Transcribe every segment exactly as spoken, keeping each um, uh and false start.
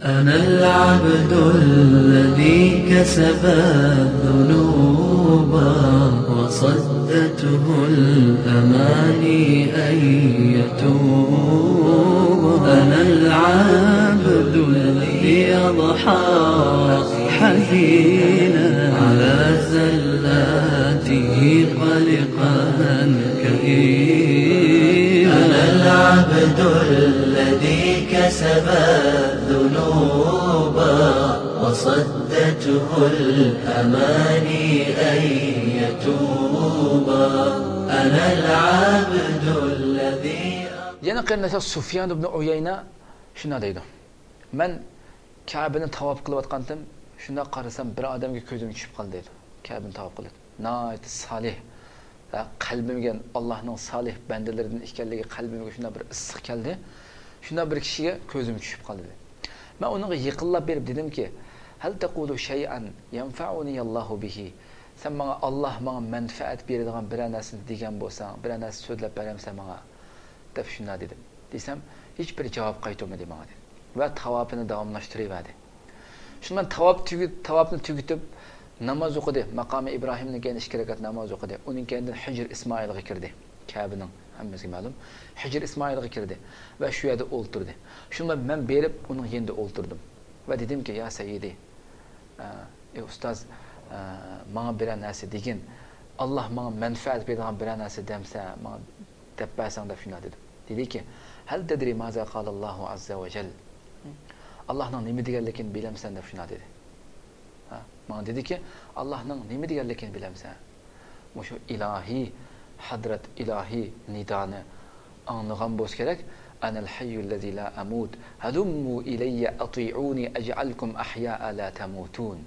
أنا العبد الذي كسب الذنوب وصدته الأماني أن يتوب. أنا العبد الذي أضحى حزينا على زلاته قلقا كئيبا. أنا العبد الذي كسب الذنوب وصدته الأماني أن يتوب. أنا العبد الذي يەنە قېرىنداشلار، سۇفيان ئىبنى ئۇيەينە شۇنداق دەيدۇ: مەن كەبىنى تاۋاپ قىلىۋاتقانتىم، شۇنداق قارىسام، بىر ئادەمگە كۆزۈم چۈشۈپ قالدى، دەيدۇ. كەبىنى تاۋاپ قىلىۋاتىدۇ. ناھايىتى سالىھ، ھە، قەلبىمگە ئاللاھنىڭ سالىھ بەندىلىرىدىن ئىكەنلىكى قەلبىمگە شۇنداق بىر ئىسسىق كەلدى. شۇنداق بىر كىشىگە كۆزۈم چۈشۈپ قالدى، دەيدۇ. مەن ئۇنىڭغا يېقىنلاپ بېرىپ دېدىمكى، هل تقول شيئا ينفعني الله به؟ سەن ماڭا، ئاللاھ ماڭا مەنپەئەت بېرىدىغان بىرەر نەرسىنى دېگەن بولساڭ، بىرەر نەرسە سۆزلەپ بەرەمسەن ماڭا؟ دەپ شۇنداق دېدىم. دېسەم، ھېچبىر جاۋاب قايتۇرمىدى ماڭا، دېدى. ۋە تاۋاپىنى داۋاملاشتۇرۇۋەردى. شۇنداق تاۋاپ تۈگۈت-، تاۋاپنى تۈگىتىپ، ناماز ئوقۇدى. ماقامى ئىبراھىمدىن كېيىن ئىككى رەكەت ناماز ئوقۇدى. ئۇنىڭ كەينىدىن ھىجر ئىسمائىلغا كىردى. كەبىنىڭ ھەممىسىگە مەلۇم. ھىجر ئىسمائىلغا كىردى ۋە شۇ يەردە ئولتۇردى. شۇنداق مەن بېرىپ ئۇنىڭ يېنىدا ئولتۇردۇم. ۋە دېدىمكى، يا سەييىدى، ئە، ئەي ئۇستاز، ئە، ماڭا بىرەر نەرسە دېگىن. ئاللاھ ماڭا مەنپەئەت بېرىدىغان بىرەر نەرسە دەمسە، ماڭا دەپ بەرسەڭ، دەپ شۇنداق دېدىم. دېدىكى، هل تدري ماذا قال الله عز وجل؟ ئاللاھنىڭ نېمە دېگەنلىكىنى بىلەمسەن؟ دەپ شۇنداق دېدى. ھە، ماڭا دېدىكى، ئاللاھنىڭ نېمە دېگەنلىكىنى بىلەمسەن؟ مۇشۇ ئىلاھىي، ھەزرەت ئىلاھىي نىدانى ئاڭلىغان بولسا كېرەك. أنا الحي الذي لا أموت، هلموا إلي أطيعوني أجعلكم أحياء لا تموتون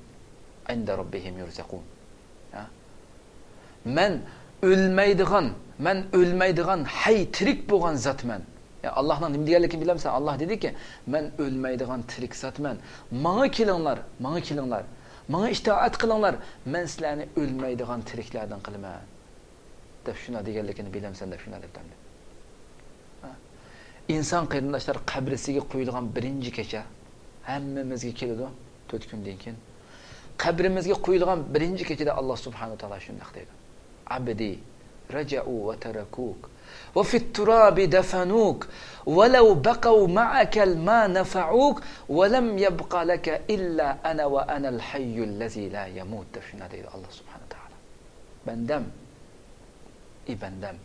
عند ربهم يرزقون. ھە؟ مەن ئۆلمەيدىغان، مەن ئۆلمەيدىغان، ھەي، تىرىك بولغان زاتمەن. يا، ئاللاھنىڭ نېمە دېگەنلىكىنى بىلەمسەن؟ ئاللاھ دېدىكى، مەن ئۆلمەيدىغان تىرىك زاتمەن. ماڭا كېلىڭلار، ماڭا كېلىڭلار، ماڭا ئىتائەت قىلىڭلار، مەن سىلەرنى ئۆلمەيدىغان تىرىكلەردىن قىلىمەن، دەپ شۇنداق دېگەنلىكىنى بىلەمسەن؟ دەپ شۇنداق دەپتۇ ئەمدى. ھە؟ ئىنسان قېرىنداشلار قەبرىسىگە قويۇلغان بىرىنچى كېچە، ھەممىمىزگە كېلىدۇ تۆت كۈندىن كېيىن. قەبرىمىزگە قويۇلغان بىرىنچى كېچىدە ئاللاھ سۇبھانەھۇ ۋە تائالا شۇنداق دەيدۇ: عبدي رجعوا وتركوك وفي التراب دفنوك ولو بقوا معك ما نفعوك ولم يبق لك إلا أنا وأنا الحي الذي لا يموت، دەپ شۇنداق دەيدۇ ئاللاھ سۇبھانەھۇ ۋە تائالا. بەندەم، ئى بەندەم،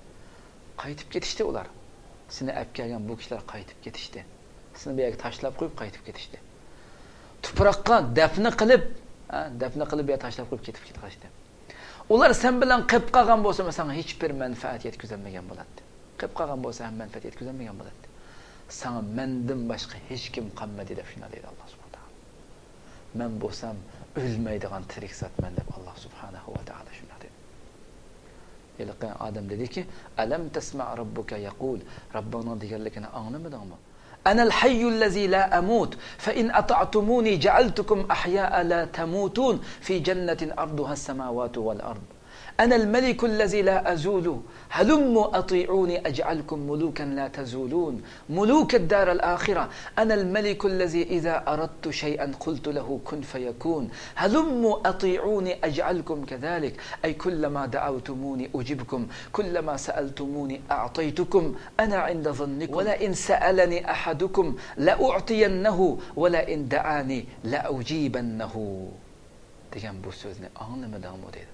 قايتىپ كېتىشتى ئۇلار. سېنى ئەپ كەلگەن بۇ كىشىلەر قايتىپ كېتىشتى. سېنى بۇ يەرگە تاشلاپ قويۇپ قايتىپ كېتىشتى. تۇپراققا دەپنە قىلىپ، ھە، دەپنە قىلىپ يا تاشلاپ قويۇپ كېتىپ كېتىشتى. ئۇلار سەن بىلەن قېلىپ قالغان بولسا، ساڭا ھېچبىر مەنپەئەت يەتكۈزەلمىگەن بولاتتى. قېلىپ قالغان بولسا ھەم مەنپەئەت يەتكۈزەلمىگەن بولاتتى. ساڭا مەندىن باشقا ھېچكىم قالمىدى، دەپ شۇنداق دەيدۇ ئاللاھ سۇبھانەھۇ ۋە تائالا. مەن بولسام ئۆلمەيدىغان تىرىك زاتمەن، دەپ ئاللاھ سۇبھانەھۇ ۋە تائالا شۇنداق دېدى. ھېلىقى ئادەم دېدىكى، ألم تسمع ربك يقول، رەببىڭنىڭ دېگەنلىكىنى ئاڭلىمىدىڭمۇ؟ أنا الحي الذي لا أموت، فإن أطعتموني جعلتكم أحياء لا تموتون في جنة عرضها السماوات والأرض. أنا الملك الذي لا أزول، هلموا أطيعوني أجعلكم ملوكا لا تزولون، ملوك الدار الآخرة. أنا الملك الذي إذا أردت شيئا قلت له كن فيكون، هلموا أطيعوني أجعلكم كذلك، أي كلما دعوتموني أجبكم، كلما سألتموني أعطيتكم، أنا عند ظنكم، ولئن سألني أحدكم لأعطينه، ولئن دعاني لأجيبنه. دېگەن بۇ سۆزنى ئاڭلىمىدىڭمۇ دەيدۇ.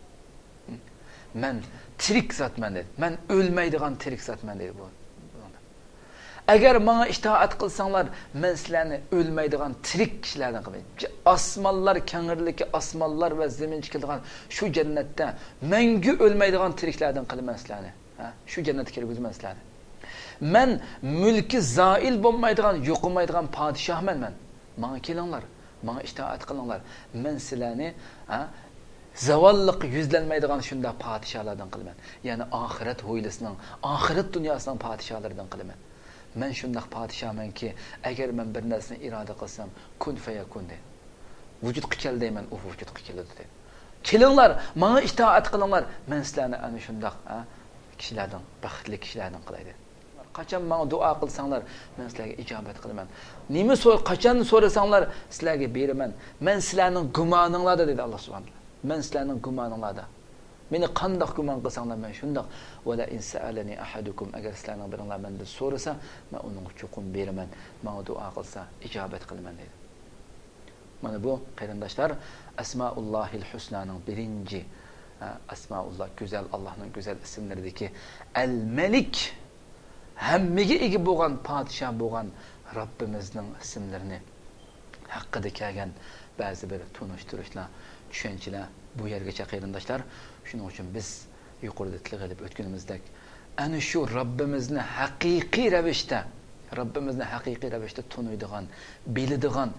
مەن تىرىك زاتمەن دەيدۇ. مەن ئۆلمەيدىغان تىرىك زاتمەن دەيدۇ بۇ. ئەگەر ماڭا ئىتائەت قىلساڭلار، مەن سىلەرنى ئۆلمەيدىغان تىرىك كىشىلەردىن قىلىمەن. ئاسمانلار كەڭرىلىكى، ئاسمانلار ۋە زېمىن چېكىلىدىغان شۇ جەننەتتە مەڭگۈ ئۆلمەيدىغان تىرىكلەردىن قىلىمەن سىلەرنى. ھە؟ شۇ جەننەتكە كىرگۈزىمەن سىلەرنى. مەن مۈلكى زائىل بولمايدىغان، يوقىمايدىغان پادىشاھمەن مەن. ماڭا كېلىڭلار، ماڭا ئىتائەت قىلىڭلار. مەن سىلەرنى، ھە، زاۋاللىققا يۈزلەنمەيدىغان شۇنداق پادىشاھلاردىن قىلىمەن. يەنى ئاخىرەت ھويلىسىنىڭ، ئاخىرەت دۇنياسىنىڭ پادىشاھلىرىدىن قىلىمەن. مەن شۇنداق پادىشاھمەنكى، ئەگەر مەن بىر نەرسىنى ئىرادە قىلسام، كۇن فەيەكۇن دەيدۇ. ۋۇجۇدقا كەل دەيمەن، ئۇ ۋۇجۇدقا كېلىدۇ دەيدۇ. كېلىڭلار، ماڭا ئىتائەت قىلىڭلار، مەن سىلەرنى ئەنە شۇنداق، ھە، كىشىلەردىن، بەختلىك كىشىلەردىن قىلاي دەيدۇ. قاچان ماڭا دۇئا قىلساڭلار، مەن سىلەرگە ئىجابەت قىلىمەن. نېمە سور-، قاچان سورىساڭلار، سىلەرگە بېرىمەن. مەن سىلەرنىڭ گۇمانىڭلاردا، دېدى ئاللا سۇبھانەھۇ ۋە تائالا. مەن سىلەرنىڭ گۇمانىڭلاردا. مېنى قانداق گۇمان قىلساڭلار، مەن شۇنداق. ۋەلەئىن سەئەلەنى ئەھەدۇكۇم، ئەگەر سىلەرنىڭ بىرىڭلار مەندىن سورىسا، مەن ئۇنىڭغا چوقۇم بېرىمەن. ماڭا دۇئا قىلسا، ئىجابەت قىلىمەن، دېدى. مانا بۇ، قېرىنداشلار، ئەسمائۇللاھىل ھۇسنانىڭ بىرىنچى، ئە، ئەسمائۇللا، گۈزەل، ئاللانىڭ گۈزەل ئىسىملىرىدىكى ئەل مەلىك، ھەممىگە ئىگە بولغان، پادىشاھ بولغان رەببىمىزنىڭ ئىسىملىرىنى ھەققىدە كەلگەن بەزى بىر تونۇشتۇرۇشلار، چۈشەنچىلەر بۇ يەرگىچە، قېرىنداشلار. شۇنىڭ ئۈچۈن بىز يۇقىرىدا تىلغا ئېلىپ ئۆتكىنىمىزدەك، ئەنە شۇ رەببىمىزنى ھەقىقىي رەۋىشتە، رەببىمىزنى ھەقىقىي رەۋىشتە تونۇيدىغان، بىلىدىغان،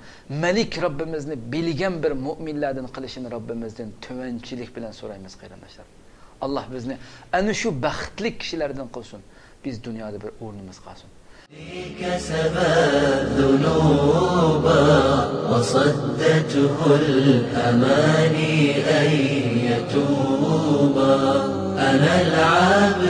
مەلىك رەببىمىزنى بىلگەن بىر مۇئمىنلەردىن قىلىشىنى رەببىمىزدىن تۆۋەنچىلىك بىلەن سورايمىز، قېرىنداشلار. ئاللا بىزنى ئەنە شۇ بەختلىك كىشىلەردىن قىلسۇن. بىز دۇنيادا بىر ئورنىمىز قالسۇن. كسب الذنوب وصدته الأماني أن يتوب. أنا العبد